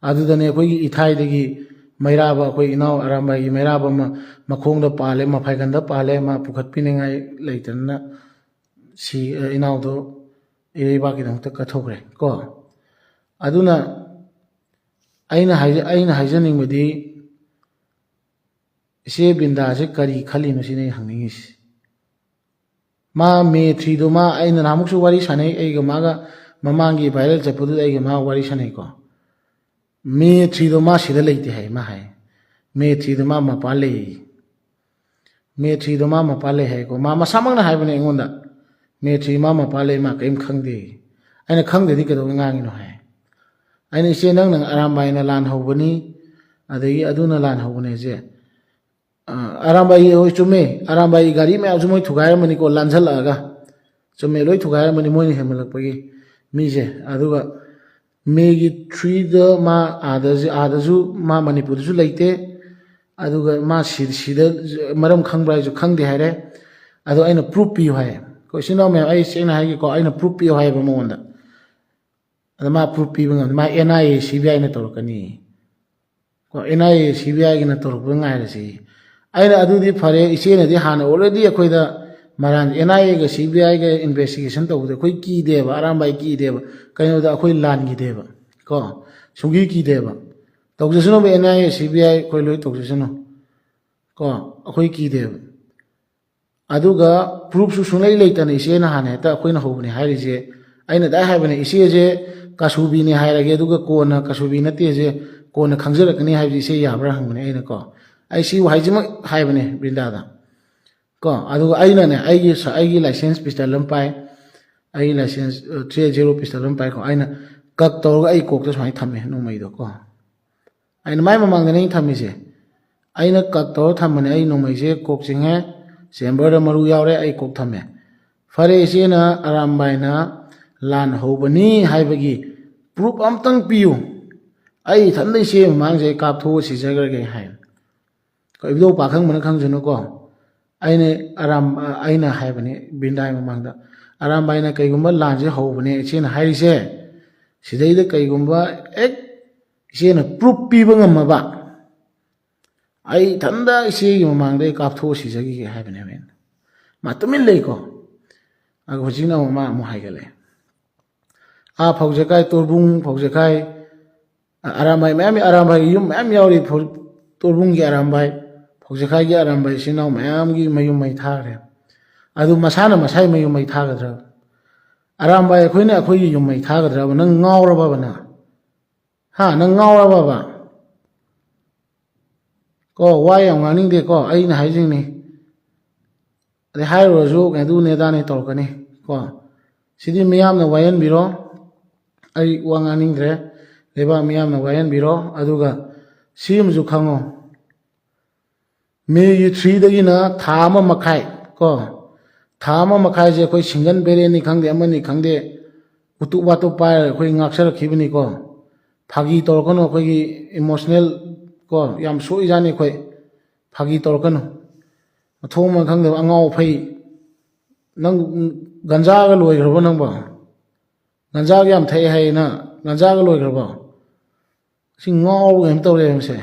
ꯑꯗꯨꯗꯅꯦ ꯑꯩꯈꯣꯏꯒꯤ ꯏꯊꯥꯏꯗꯒꯤ ꯃꯩꯔꯥꯕ, ꯑꯩꯈꯣꯏ ꯏꯅꯥꯎ ꯑꯔꯥꯝꯕꯥꯏꯒꯤ ꯃꯩꯔꯥꯕ ꯑꯃ ꯃꯈꯣꯡꯗ ꯄꯥꯜꯂꯦ, ꯃꯐꯥꯏꯒꯟꯗ ꯄꯥꯜꯂꯦ, ꯃꯥ ꯄꯨꯈꯠꯄꯤꯅꯤꯡꯉꯥꯏ ꯂꯩꯇꯗꯅ ꯁꯤ, ꯏꯅꯥꯎꯗꯣ ꯏꯔꯩꯕꯥꯛꯀꯤꯗꯃꯛꯇ ꯀꯠꯊꯣꯛꯈ꯭ꯔꯦ ꯀꯣ꯫ ꯑꯗꯨꯅ ꯑꯩꯅ ꯍꯥꯏꯖ-, ꯑꯩꯅ ꯍꯥꯏꯖꯅꯤꯡꯕꯗꯤ, ꯏꯆꯦ ꯕꯤꯟꯗꯥꯁꯦ ꯀꯔꯤ ꯈꯜꯂꯤꯅꯣ ꯁꯤꯅꯦ ꯑꯩ ꯍꯪꯅꯤꯡꯉꯤꯁꯦ꯫ ꯃꯥ ꯃꯦ ꯊ꯭ꯔꯤꯗꯣ, ꯃꯥ, ꯑꯩꯅ ꯅꯍꯥꯟꯃꯨꯛꯁꯨ ꯋꯥꯔꯤ ꯁꯥꯟꯅꯩ, ꯑꯩꯒ ꯃꯥꯒ ꯃꯃꯥꯡꯒꯤ ꯚꯥꯏꯔꯦꯜ ꯆꯠꯄꯗꯨꯗ ꯑꯩꯒ ꯃꯥ ꯋꯥꯔꯤ ꯁꯥꯟꯅꯩꯀꯣ꯫ ꯃꯦ ꯊ꯭ꯔꯤꯗꯣ ꯃꯥ ꯁꯤꯗ ꯂꯩꯇꯦ ꯍꯥꯏ, ꯃꯥ ꯍꯥꯏ꯫ ꯃꯦ ꯊ꯭ꯔꯤꯗꯣ ꯃꯥ ꯃꯄꯥꯟ ꯂꯩ꯫ ꯃꯦ ꯊ꯭ꯔꯤꯗꯣ ꯃꯥ ꯃꯄꯥꯟ ꯂꯩ ꯍꯥꯏꯀꯣ꯫ ꯃꯥ ꯃꯁꯥꯃꯛꯅ ꯍꯥꯏꯕꯅꯦ ꯑꯩꯉꯣꯟꯗ, "ꯃꯦ ꯊ꯭ꯔꯤ ꯃꯥ ꯃꯄꯥꯟ ꯂꯩ, ꯃꯥ ꯀꯔꯤꯝ ꯈꯪꯗꯦ"꯫ ꯑꯩꯅ, "ꯈꯪꯗ꯭ꯔꯗꯤ ꯀꯩꯗꯧꯕꯩ ꯉꯥꯡꯉꯤꯅꯣ?" ꯍꯥꯏ꯫ ꯑꯩꯅ, "ꯏꯆꯦ, ꯅꯪꯅ ꯑꯔꯥꯝꯕꯥꯏꯅ ꯂꯥꯟ ꯍꯧꯕꯅꯤ, ꯑꯗꯒꯤ ꯑꯗꯨꯅ ꯂꯥꯟ ꯍꯧꯕꯅꯦ ꯏꯆꯦ"꯫ ꯑ, ꯑꯔꯥꯝꯕꯥꯏ, ꯍꯣꯏ, ꯆꯨꯝꯃꯦ, ꯑꯔꯥꯝꯕꯥꯏꯒꯤ ꯒꯥꯔꯤ ꯃꯌꯥꯝꯁꯨ ꯃꯣꯏ ꯊꯨꯒꯥꯏꯔꯝꯃꯅꯤꯀꯣ, ꯂꯥꯟꯖꯜꯂꯛꯑꯒ꯫ ꯆꯨꯝꯃꯦ, ꯂꯣꯏ ꯊꯨꯒꯥꯏꯔꯝꯃꯅꯤ ꯃꯣꯏꯅ ꯍꯦꯟꯃꯜꯂꯛꯄꯒꯤ ꯃꯤꯁꯦ꯫ ꯑꯗꯨꯒ ꯃꯦꯒꯤ ꯊ꯭ꯔꯤꯗ ꯃꯥ ꯑꯥꯗꯁꯨ, ꯑꯥꯗꯁꯨ ꯃꯥ ꯃꯅꯤꯄꯨꯔꯗꯁꯨ ꯂꯩꯇꯦ꯫ ꯑꯗꯨꯒ ꯃꯥ ꯁꯤ-, ꯁꯤꯗ ꯃꯔꯝ ꯈꯪꯕ꯭ꯔꯥ ꯍꯥꯏꯁꯨ ꯈꯪꯗꯦ ꯍꯥꯏꯔꯦ꯫ ꯑꯗꯣ ꯑꯩꯅ ꯄ꯭ꯔꯨꯐ ꯄꯤꯌꯨ ꯍꯥꯏ꯫ ꯑꯩꯈꯣꯏ ꯏꯆꯤꯟ ꯏꯅꯥꯎ ꯃꯌꯥꯝ, ꯑꯩ ꯁꯦꯡꯅ ꯍꯥꯏꯒꯦꯀꯣ, ꯑꯩꯅ ꯄ꯭ꯔꯨꯐ ꯄꯤꯌꯨ ꯍꯥꯏꯌꯦꯕ ꯃꯉꯣꯟꯗ꯫ ꯑꯗ ꯃꯥ ꯄ꯭ꯔꯨꯐ ꯄꯤꯕ ꯉꯝꯗꯦ꯫ ꯃꯥ and I A, C B ꯑꯥꯏꯅ ꯇꯧꯔꯛꯀꯅꯤ꯫ ꯀꯣ, and I A, C B ꯑꯥꯏꯒꯤꯅ ꯇꯧꯔꯛꯄ ꯉꯥꯏꯔꯁꯤ꯫ ꯑꯩꯅ, "ꯑꯗꯨꯗꯤ ꯐꯔꯦ, ꯏꯆꯦꯅꯗꯤ ꯍꯥꯟꯅ already ꯑꯩꯈꯣꯏꯗ ꯃꯔꯥꯟ, and I ꯑꯦꯒ C B ꯑꯥꯏꯒ investigation ꯇꯧꯕꯗ ꯑꯩꯈꯣꯏ ꯀꯤꯗꯦꯕ, ꯑꯔꯥꯝꯕꯥꯏ ꯀꯤꯗꯦꯕ, ꯀꯩꯅꯣꯗ ꯑꯩꯈꯣꯏ ꯂꯥꯟ ꯀꯤꯗꯦꯕ, ꯀꯣ, ꯁꯨꯡꯀꯤ ꯀꯤꯗꯦꯕ꯫ ꯇꯧꯖꯁꯅꯨꯕ, and I A, C B ꯑꯥꯏ ꯑꯩꯈꯣꯏ ꯂꯣꯏ ꯇꯧꯖꯁꯅꯨ, ꯀꯣ, ꯑꯩꯈꯣꯏ ꯀꯤꯗꯦꯕ"꯫ ꯑꯗꯨꯒ ꯄ꯭ꯔꯨꯐꯁꯨ ꯁꯨꯡꯂꯩ ꯂꯩꯇꯅ ꯏꯆꯦꯅ ꯍꯥꯟꯅ ꯍꯦꯛꯇ ꯑꯩꯈꯣꯏꯅ ꯍꯧꯕꯅꯦ ꯍꯥꯏꯔꯤꯁꯦ꯫ ꯑꯩꯅ ꯗꯥꯏꯔꯦꯛ ꯍꯥꯏꯕꯅꯦ, "ꯏꯆꯦꯁꯦ ꯀꯥꯁꯨꯕꯤꯅꯦ" ꯍꯥꯏꯔꯒꯦ, ꯑꯗꯨꯒ ꯀꯣꯟꯅ ꯀꯥꯁꯨꯕꯤ ꯅꯠꯇꯦꯁꯦ ꯀꯣꯟꯅ ꯈꯪꯖꯔꯛꯀꯅꯤ ꯍꯥꯏꯕꯁꯦ ꯏꯆꯦ ꯌꯥꯕ꯭ꯔꯥ ꯍꯪꯕꯅꯦ ꯑꯩꯅꯀꯣ꯫ ꯑꯩ ꯁꯤ ꯋꯥꯍꯩꯁꯤꯃꯛ ꯍꯥꯏꯕꯅꯦ ꯕ꯭ꯔꯤꯟꯗꯥꯗ꯫ ꯀꯣ, ꯑꯗꯨꯒ ꯑꯩꯅꯅꯦ, ꯑꯩꯒꯤ ꯁ-, ꯑꯩꯒꯤ ꯂꯥꯏꯁꯦꯟꯁ ꯄꯤꯁꯇꯜ ꯑꯃ ꯄꯥꯏ, ꯑꯩꯒꯤ ꯂꯥꯏꯁꯦꯟꯁ, ꯑ, three zero ꯄꯤꯁꯇꯜ ꯑꯃ ꯄꯥꯏꯀꯣ꯫ ꯑꯩꯅ ꯀꯛ ꯇꯧꯔꯒ ꯑꯩ ꯀꯣꯛꯇ ꯁꯨꯃꯥꯏꯅ ꯊꯝꯃꯦ ꯅꯣꯡꯃꯩꯗꯣ ꯀꯣ꯫ ꯑꯩꯅ ꯃꯥꯏ ꯃꯃꯥꯡꯗꯅꯦ ꯑꯩꯅ ꯊꯝꯃꯤꯁꯦ꯫ ꯑꯩꯅ ꯀꯛ ꯇꯧꯔ ꯊꯝꯕꯅꯦ꯫ ꯑꯩ ꯅꯣꯡꯃꯩꯁꯦ ꯀꯣꯛ ꯆꯤꯡꯉꯦ, ꯆꯦꯝꯕꯔꯗ ꯃꯔꯨ ꯌꯥꯎꯔꯦ, ꯑꯩ ꯀꯣꯛ ꯊꯝꯃꯦ꯫ ꯐꯔꯦ, ꯏꯆꯦꯅ, ꯑꯔꯥꯝꯕꯥꯏꯅ ꯂꯥꯟ ꯍꯧꯕꯅꯤ ꯍꯥꯏꯕꯒꯤ proof ꯑꯝꯇꯪ ꯄꯤꯌꯨ, ꯑꯩ ꯏꯊꯟꯗ ꯏꯆꯦ ꯃꯃꯥꯡꯁꯦ ꯑꯩ ꯀꯥꯞꯊꯣꯛꯑ ꯁꯤꯖꯈ꯭ꯔꯒꯦ ꯍꯥꯏ꯫ ꯀꯣ, ꯏꯕꯨꯙꯧ ꯄꯥꯈꯪꯕꯅ ꯈꯪꯖꯅꯨꯀꯣ, ꯑꯩꯅ ꯑꯔꯥꯝ ꯑꯩꯅ ꯍꯥꯏꯕꯅꯤ ꯕꯤꯟꯗꯥꯏ ꯃꯃꯥꯡꯗ, "ꯑꯔꯥꯝꯕꯥꯏꯅ ꯀꯩꯒꯨꯝꯕ ꯂꯥꯟꯁꯦ ꯍꯧꯕꯅꯦ ꯏꯆꯦꯅ ꯍꯥꯏꯔꯤꯁꯦ, ꯁꯤꯗꯩꯗ ꯀꯩꯒꯨꯝꯕ ꯍꯦꯛ ꯏꯆꯦꯅ proof ꯄꯤꯕ ꯉꯝꯃꯕ, ꯑꯩ ꯏꯊꯟꯗ ꯏꯆꯦꯒꯤ ꯃꯃꯥꯡꯗ ꯑꯩ ꯀꯥꯞꯊꯣꯛꯑ ꯁꯤꯖꯈꯤꯒꯦ" ꯍꯥꯏꯕꯅꯦꯕ ꯑꯩꯅ꯫ ꯃꯥ ꯇꯨꯃꯤꯟ ꯂꯩꯀꯣ꯫ ꯑꯗꯨꯒ ꯍꯧꯖꯤꯛꯅ ꯑꯃꯨꯛ ꯃꯥ ꯑꯃꯨꯛ ꯍꯥꯏꯒꯠꯂꯛꯑꯦ꯫ ꯑꯥ ꯐꯧꯖꯦꯈꯥꯏ, ꯇꯣꯔꯕꯨꯡ ꯐꯧꯖꯦꯈꯥꯏ, ꯑ-, ꯑꯔꯥꯝꯕꯥꯏ ꯃꯌꯥꯝ, ꯑꯔꯥꯝꯕꯥꯏꯒꯤ ꯌꯨꯝ ꯃꯌꯥꯝ ꯌꯥꯎꯔꯤ, ꯐꯧ-, ꯇꯣꯔꯕꯨꯡꯒꯤ ꯑꯔꯥꯝꯕꯥꯏ, ꯐꯧꯖꯦꯈꯥꯏꯒꯤ ꯑꯔꯥꯝꯕꯥꯏ, ꯏꯆꯤꯟ ꯏꯅꯥꯎ ꯃꯌꯥꯝꯒꯤ ꯃꯌꯨꯝ ꯃꯩ ꯊꯥꯈ꯭ꯔꯦ꯫ ꯑꯗꯨ ꯃꯁꯥꯅ ꯃꯁꯥꯒꯤ ꯃꯌꯨꯝ ꯃꯩ ꯊꯥꯒꯗ꯭ꯔꯕ? ꯑꯔꯥꯝꯕꯥꯏ ꯑꯩꯈꯣꯏꯅ ꯑꯩꯈꯣꯏꯒꯤ ꯌꯨꯝ ꯃꯩ ꯊꯥꯒꯗ꯭ꯔꯕ? ꯅꯪ ꯉꯥꯎꯔꯕꯕ ꯅꯪ? ꯍꯥ? ꯅꯪ ꯉꯥꯎꯔꯕꯕ? ꯀꯣ, ꯋꯥ ꯌꯥꯝ ꯉꯥꯡꯅꯤꯡꯗꯦꯀꯣ, ꯑꯩꯅ ꯍꯥꯏꯁꯤꯡꯅꯤ꯫ ꯑꯗꯩ ꯍꯥꯏꯔꯨꯔꯁꯨ ꯑꯗꯨꯅꯦ ꯑꯗꯥꯅꯦ ꯇꯧꯔꯛꯀꯅꯤ ꯀꯣ꯫ ꯁꯤꯗꯤ ꯃꯤꯌꯥꯝꯅ ꯋꯥꯌꯦꯟꯕꯤꯔꯣ, ꯑꯩ ꯋꯥ ꯉꯥꯡꯅꯤꯡꯗ꯭ꯔꯦ꯫ ꯂꯩꯕꯥꯛ ꯃꯤꯌꯥꯝꯅ ꯋꯥꯌꯦꯟꯕꯤꯔꯣ꯫ ꯑꯗꯨꯒ ꯁꯤ ꯑꯃꯁꯨ ꯈꯪꯉꯣ, ꯃꯦꯒꯤ ꯊ꯭ꯔꯤꯗꯒꯤꯅ ꯊꯥ ꯑꯃ ꯃꯈꯥꯏ ꯀꯣ, ꯊꯥ ꯑꯃ ꯃꯈꯥꯏꯁꯦ ꯑꯩꯈꯣꯏ single parentꯅꯤ ꯈꯪꯗꯦ, ꯑꯃꯅꯤ ꯈꯪꯗꯦ, ꯎꯇꯨꯞ ꯋꯥꯇꯨꯞ ꯄꯥꯏꯔꯒ ꯑꯩꯈꯣꯏ ꯉꯥꯛꯆꯔꯛꯈꯤꯕꯅꯤꯀꯣ꯫ ꯐꯥꯒꯤ ꯇꯧꯔꯛꯀꯅꯨ, ꯑꯩꯈꯣꯏꯒꯤ emotional ꯀꯣ, ꯌꯥꯝ ꯁꯣꯛꯏꯖꯥꯠꯅꯤ ꯑꯩꯈꯣꯏ꯫ ꯐꯥꯒꯤ ꯇꯧꯔꯛꯀꯅꯨ꯫ ꯃꯊꯣꯡ ꯃꯔꯝ ꯈꯪꯗꯕ ꯑꯉꯥꯎ ꯑꯐꯩ꯫ ꯅꯪ ꯒꯟꯖꯥꯒ ꯂꯣꯏꯈ꯭ꯔꯕꯣ ꯅꯪꯕꯣ? ꯒꯟꯖꯥꯒ ꯌꯥꯝ ꯊꯛꯑꯦ ꯍꯥꯏꯌꯦ ꯅꯪ꯫ ꯒꯟꯖꯥꯒ ꯂꯣꯏꯈ꯭ꯔꯕꯣ? ꯁꯤ ꯉꯥꯎꯕ ꯀꯩꯅꯣꯝ ꯇꯧꯔꯦ ꯃꯁꯦ꯫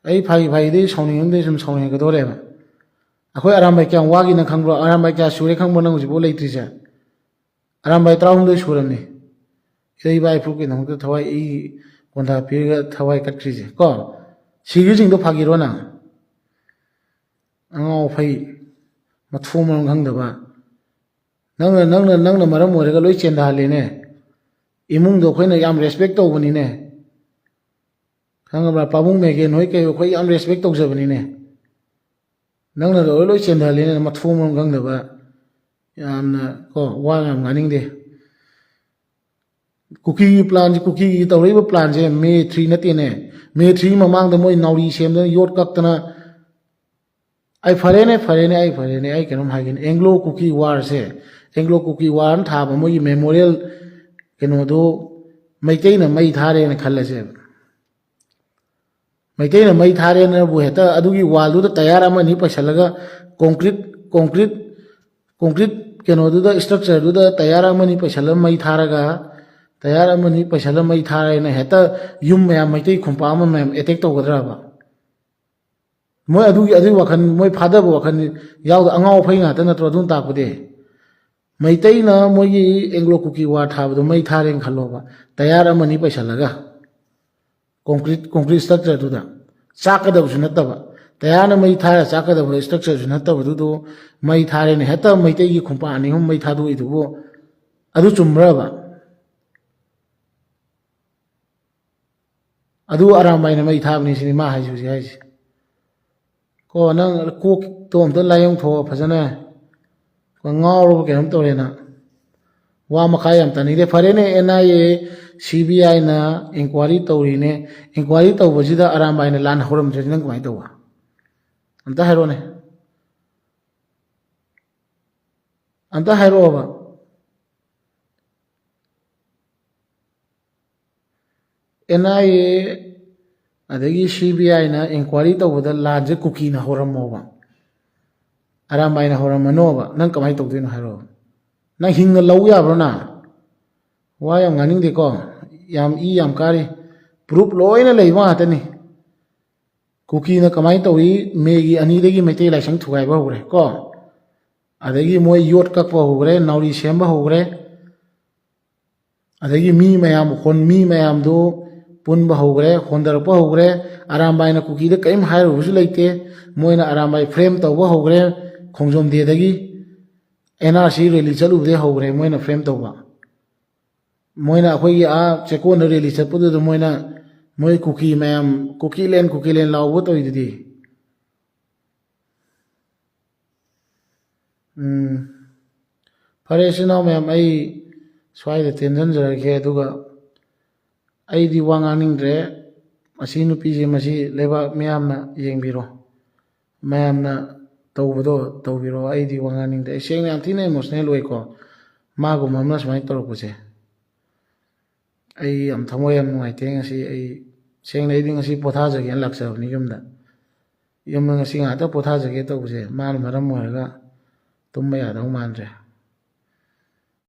ꯑꯩ ꯐꯥꯒꯤ ꯐꯥꯒꯤꯗꯩ ꯁꯥꯎꯅꯤꯡꯉꯝꯗꯩ ꯁꯨꯝ ꯁꯥꯎꯅꯤꯡꯉꯛꯀꯗꯧꯔꯦꯕ꯫ ꯑꯩꯈꯣꯏ ꯑꯔꯥꯝꯕꯥꯏ ꯀꯌꯥꯝ ꯋꯥꯒꯤꯅ ꯈꯪꯕ꯭ꯔꯣ? ꯑꯔꯥꯝꯕꯥꯏ ꯀꯌꯥ ꯁꯨꯔꯦ ꯈꯪꯕ꯭ꯔꯣ ꯅꯪ ꯍꯧꯖꯤꯛꯐꯥꯎ ꯂꯩꯇ꯭ꯔꯤꯁꯦ? ꯑꯔꯥꯝꯕꯥꯏ ꯇꯔꯥꯍꯨꯝꯗꯣꯏ ꯁꯨꯔꯝꯅꯤ꯫ ꯏꯔꯩ ꯏꯄꯥ ꯏꯄꯨꯒꯤꯗꯃꯛꯇ ꯊꯋꯥꯏ ꯏ ꯀꯣꯟꯊꯥ ꯄꯤꯔꯒ ꯊꯋꯥꯏ ꯀꯠꯈ꯭ꯔꯤꯁꯦ ꯀꯣ꯫ ꯁꯤꯈ꯭ꯔꯤꯁꯤꯡꯗꯣ ꯐꯥꯒꯤꯔꯣ ꯅꯪ? ꯑꯉꯥꯎ ꯑꯐꯩ, ꯃꯊꯣꯡ ꯃꯔꯝ ꯈꯪꯗꯕ꯫ ꯅꯪꯅ, ꯅꯪꯅ, ꯅꯪꯅ ꯃꯔꯝ ꯑꯣꯏꯔꯒ ꯂꯣꯏ ꯆꯦꯟꯊꯍꯜꯂꯦꯅꯦ꯫ ꯏꯃꯨꯡꯗꯣ ꯑꯩꯈꯣꯏꯅ ꯌꯥꯝ respect ꯇꯧꯕꯅꯤꯅꯦ꯫ ꯈꯪꯉꯕ꯭ꯔꯥ? ꯄꯥꯕꯨꯡ ꯃꯦꯒꯦꯟ ꯍꯣꯏ ꯀꯩ ꯍꯣꯏ ꯑꯩꯈꯣꯏ ꯌꯥꯝ respect ꯇꯧꯖꯕꯅꯤꯅꯦ꯫ ꯅꯪꯅ ꯂꯣꯏ, ꯂꯣꯏ ꯆꯦꯟꯊꯍꯜꯂꯦꯅꯦ, ꯃꯊꯣꯡ ꯃꯔꯝ ꯈꯪꯗꯕ꯫ ꯌꯥꯝꯅ ꯀꯣ, ꯋꯥ ꯌꯥꯝ ꯉꯥꯡꯅꯤꯡꯗꯦ꯫ ꯀꯨꯀꯤꯒꯤ planꯁꯦ, ꯀꯨꯀꯤꯒꯤ ꯇꯧꯔꯛꯏꯕ planꯁꯦ May three ꯅꯠꯇꯦꯅꯦ꯫ May three ꯃꯃꯥꯡꯗ ꯃꯣꯏ ꯅꯥꯎꯔꯤ ꯁꯦꯝꯗꯅ, ꯌꯣꯠ ꯀꯛꯇꯅ, ꯑꯩ ꯐꯔꯦꯅꯦ, ꯐꯔꯦꯅꯦ, ꯑꯩ ꯐꯔꯦꯅꯦ, ꯑꯩ ꯀꯩꯅꯣꯝ ꯍꯥꯏꯒꯦꯅꯦ꯫ Anglo Kuki warꯁꯦ, ꯑꯦꯡꯒ꯭ꯂꯣ ꯀꯨꯀꯤ ꯋꯥꯔꯅ ꯊꯥꯕ ꯃꯣꯏꯒꯤ ꯃꯦꯃꯣꯔꯤꯌꯦꯜ ꯀꯩꯅꯣꯗꯣ ꯃꯩꯇꯩꯅ ꯃꯩ ꯊꯥꯔꯦꯅ ꯈꯜꯂꯁꯦꯕ꯫ ꯃꯩꯇꯩꯅ ꯃꯩ ꯊꯥꯔꯦꯅꯕꯨ ꯍꯦꯛꯇ ꯑꯗꯨꯒꯤ ꯋꯥꯜꯗꯨꯗ ꯇꯌꯥꯔ ꯑꯃꯅꯤ ꯄꯩꯁꯜꯂꯒ, ꯀꯣꯟꯀ꯭ꯔꯤꯠ ꯀꯣꯟꯀ꯭ꯔꯤꯠ ꯀꯣꯟꯀ꯭ꯔꯤꯠ ꯀꯩꯅꯣꯗꯨꯗ, ꯏꯁꯇ꯭ꯔꯛꯆꯔꯗꯨꯗ ꯇꯌꯥꯔ ꯑꯃꯅꯤ ꯄꯩꯁꯜꯂ ꯃꯩ ꯊꯥꯔꯒ, ꯇꯌꯥꯔ ꯑꯃꯅꯤ ꯄꯩꯁꯜꯂ ꯃꯩ ꯊꯥꯔꯦꯅ ꯍꯦꯛꯇ ꯌꯨꯝ ꯃꯌꯥꯝ, ꯃꯩꯇꯩ ꯈꯨꯟꯄꯥꯛ ꯑꯃ ꯃꯌꯥꯝ ꯑꯦꯇꯦꯛ ꯇꯧꯒꯗ꯭ꯔꯕ? ꯃꯣꯏ ꯑꯗꯨꯒꯤ, ꯑꯗꯨꯒꯤ ꯋꯥꯈꯜ, ꯃꯣꯏ ꯐꯥꯗꯕ ꯋꯥꯈꯜ ꯌꯥꯎꯗ, ꯑꯉꯥꯎ ꯑꯐꯩ ꯉꯥꯛꯇ ꯅꯠꯇ꯭ꯔꯣ ꯑꯗꯨꯝ ꯇꯥꯛꯄꯗꯤ? ꯃꯩꯇꯩꯅ ꯃꯣꯏꯒꯤ ꯑꯦꯡꯒ꯭ꯂꯣ ꯀꯨꯀꯤ ꯋꯥꯔ ꯊꯥꯕꯗꯣ ꯃꯩ ꯊꯥꯔꯦꯅ ꯈꯜꯂꯣꯕ, ꯇꯌꯥꯔ ꯑꯃꯅꯤ ꯄꯩꯁꯜꯂꯒ, ꯀꯣꯟꯀ꯭ꯔꯤꯠ ꯀꯣꯟꯀ꯭ꯔꯤꯠ ꯏꯁꯇ꯭ꯔꯛꯆꯔꯗꯨꯗ, ꯆꯥꯛꯀꯗꯕꯁꯨ ꯅꯠꯇꯕ, ꯇꯌꯥꯔꯅ ꯃꯩ ꯊꯥꯔ ꯆꯥꯛꯀꯗꯕ ꯏꯁꯇ꯭ꯔꯛꯆꯔꯁꯨ ꯅꯠꯇꯕꯗꯨꯗꯣ ꯃꯩ ꯊꯥꯔꯦꯅ ꯍꯦꯛꯇ ꯃꯩꯇꯩꯒꯤ ꯈꯨꯟꯄꯥꯛ ꯑꯅꯤ ꯑꯍꯨꯝ ꯃꯩ ꯊꯥꯗꯣꯛꯏꯗꯨꯕꯨ ꯑꯗꯨ ꯆꯨꯝꯕ꯭ꯔꯕ? ꯑꯗꯨ ꯑꯔꯥꯝꯕꯥꯏꯅ ꯃꯩ ꯊꯥꯕꯅꯤ ꯁꯤꯅꯤ ꯃꯥ ꯍꯥꯏꯁꯦ ꯍꯧꯖꯤꯛ ꯍꯥꯏꯁꯦ꯫ ꯀꯣ, ꯅꯪ ꯀꯣꯛꯇꯣ ꯑꯝꯇ ꯂꯥꯏꯌꯦꯡꯊꯣꯛꯑꯣ ꯐꯖꯅ꯫ ꯀꯣ, ꯉꯥꯎꯔꯕ ꯀꯩꯅꯣꯝ ꯇꯧꯔꯦ ꯅꯪ꯫ ꯋꯥ ꯃꯈꯥ ꯌꯥꯝ ꯇꯥꯅꯤꯡꯗꯦ꯫ ꯐꯔꯦꯅꯦ, and I A, C B ꯑꯥꯏꯅ ꯏꯟꯀ꯭ꯋꯥꯏꯔꯤ ꯇꯧꯔꯤꯅꯦ꯫ ꯏꯟꯀ꯭ꯋꯥꯏꯔꯤ ꯇꯧꯕꯁꯤꯗ ꯑꯔꯥꯝꯕꯥꯏꯅ ꯂꯥꯟ ꯍꯧꯔꯝꯗ꯭ꯔꯗꯤ ꯅꯪ ꯀꯃꯥꯏꯅ ꯇꯧꯕ? ꯑꯝꯇ ꯍꯥꯏꯔꯛꯑꯣꯅꯦ꯫ ꯑꯝꯇ ꯍꯥꯏꯔꯛꯑꯣꯕ꯫ ꯑꯦꯟ ꯑꯥꯏ ꯑꯦ ꯑꯗꯒꯤ ꯁꯤ ꯕꯤ ꯑꯥꯏꯅ ꯏꯟꯀ꯭ꯋꯥꯏꯔꯤ ꯇꯧꯕꯗ ꯂꯥꯟꯁꯦ ꯀꯨꯀꯤꯅ ꯍꯧꯔꯝꯃꯣꯕ, ꯑꯔꯥꯝꯕꯥꯏꯅ ꯍꯧꯔꯝꯃꯅꯣꯕ, ꯅꯪ ꯀꯃꯥꯏꯅ ꯇꯧꯗꯣꯏꯅꯣ ꯍꯥꯏꯔꯛꯑꯣ? ꯅꯪ ꯍꯤꯡꯅ ꯂꯧ ꯌꯥꯕ꯭ꯔꯣ ꯅꯪ? ꯋꯥ ꯌꯥꯝ ꯉꯥꯡꯅꯤꯡꯗꯦꯀꯣ, ꯌꯥꯝ ꯏ ꯌꯥꯝ ꯀꯥꯔꯤ, ꯄ꯭ꯔꯨꯞ ꯂꯣꯏꯅ ꯂꯩꯕ ꯉꯥꯛꯇꯅꯤ꯫ ꯀꯨꯀꯤꯅ ꯀꯃꯥꯏꯅ ꯇꯧꯏ? ꯃꯦꯒꯤ ꯑꯅꯤꯗꯒꯤ ꯃꯩꯇꯩ ꯂꯥꯏꯁꯪ ꯊꯨꯒꯥꯏꯕ ꯍꯧꯈ꯭ꯔꯦ ꯀꯣ, ꯑꯗꯒꯤ ꯃꯣꯏ ꯌꯣꯠ ꯀꯛꯄ ꯍꯧꯈ꯭ꯔꯦ, ꯅꯥꯎꯔꯤ ꯁꯦꯝꯕ ꯍꯧꯈ꯭ꯔꯦ, ꯑꯗꯒꯤ ꯃꯤ ꯃꯌꯥꯝ ꯍꯣꯟ-, ꯃꯤ ꯃꯌꯥꯝꯗꯨ ꯄꯨꯟꯕ ꯍꯧꯈ꯭ꯔꯦ, ꯍꯣꯟꯊꯔꯛꯄ ꯍꯧꯈ꯭ꯔꯦ꯫ ꯑꯔꯥꯝꯕꯥꯏꯅ ꯀꯨꯀꯤꯗ ꯀꯔꯤꯝ ꯍꯥꯏꯔꯨꯕꯁꯨ ꯂꯩꯇꯦ꯫ ꯃꯣꯏꯅ ꯑꯔꯥꯝꯕꯥꯏ ꯐ꯭ꯔꯦꯝ ꯇꯧꯕ ꯍꯧꯈ꯭ꯔꯦ ꯈꯣꯡꯖꯣꯝ ꯗꯦꯗꯒꯤ꯫ ꯑꯦꯟ ꯑꯥꯔ ꯁꯤ ꯔꯦꯂꯤ ꯆꯠꯂꯨꯕꯗꯒꯤ ꯍꯧꯈ꯭ꯔꯦ ꯃꯣꯏꯅ ꯐ꯭ꯔꯦꯝ ꯇꯧꯕ꯫ ꯃꯣꯏꯅ ꯑꯩꯈꯣꯏꯒꯤ ꯑꯥ ꯆꯦꯛꯀꯣꯟꯗ ꯔꯦꯂꯤ ꯆꯠꯄꯗꯨꯗ ꯃꯣꯏꯅ, ꯃꯣꯏ ꯀꯨꯀꯤ ꯃꯌꯥꯝ, "ꯀꯨꯀꯤꯂꯦꯟ, ꯀꯨꯀꯤꯂꯦꯟ" ꯂꯥꯎꯕ ꯇꯧꯔꯤꯗꯨꯗꯤ꯫ ꯎꯝ꯫ ꯐꯔꯦ, ꯏꯆꯤꯟ ꯏꯅꯥꯎ ꯃꯌꯥꯝ, ꯑꯩ ꯁ꯭ꯋꯥꯏꯗ ꯇꯦꯟꯁꯤꯟꯖꯔꯒꯦ, ꯑꯗꯨꯒ ꯑꯩꯗꯤ ꯋꯥ ꯉꯥꯡꯅꯤꯡꯗ꯭ꯔꯦ꯫ ꯑꯁꯤ ꯅꯨꯄꯤꯁꯦ, ꯃꯁꯤ ꯂꯩꯕꯥꯛ ꯃꯤꯌꯥꯝꯅ ꯌꯦꯡꯕꯤꯔꯣ, ꯃꯌꯥꯝꯅ ꯇꯧꯕꯗꯣ ꯇꯧꯕꯤꯔꯣ꯫ ꯑꯩꯗꯤ ꯋꯥ ꯉꯥꯡꯅꯤꯡꯗꯦ꯫ ꯑꯩ ꯁꯦꯡꯅ ꯌꯥꯝ ꯊꯤꯅ ꯏꯃꯣꯁꯅꯦꯜ ꯑꯣꯏꯀꯣ, ꯃꯥꯒꯨꯝꯕ ꯑꯃꯅ ꯁꯨꯃꯥꯏꯅ ꯇꯧꯔꯛꯄꯁꯦ꯫ ꯑꯩ ꯌꯥꯝ ꯊꯃꯣꯏ ꯌꯥꯝ ꯅꯨꯡꯉꯥꯏꯇꯦ ꯉꯁꯤ꯫ ꯑꯩ ꯁꯦꯡꯅ, ꯑꯩꯗꯤ ꯉꯁꯤ ꯄꯣꯊꯥꯖꯒꯦꯅ ꯂꯥꯛꯆꯕꯅꯤ ꯌꯨꯝꯗ꯫ ꯌꯨꯝꯗ ꯉꯁꯤ ꯉꯥꯏꯍꯥꯛꯇꯪ ꯄꯣꯊꯥꯖꯒꯦ ꯇꯧꯕꯁꯦ ꯃꯥꯅ ꯃꯔꯝ ꯑꯣꯏꯔꯒ ꯇꯨꯝꯕ ꯌꯥꯗꯧ ꯃꯥꯟꯗ꯭ꯔꯦ꯫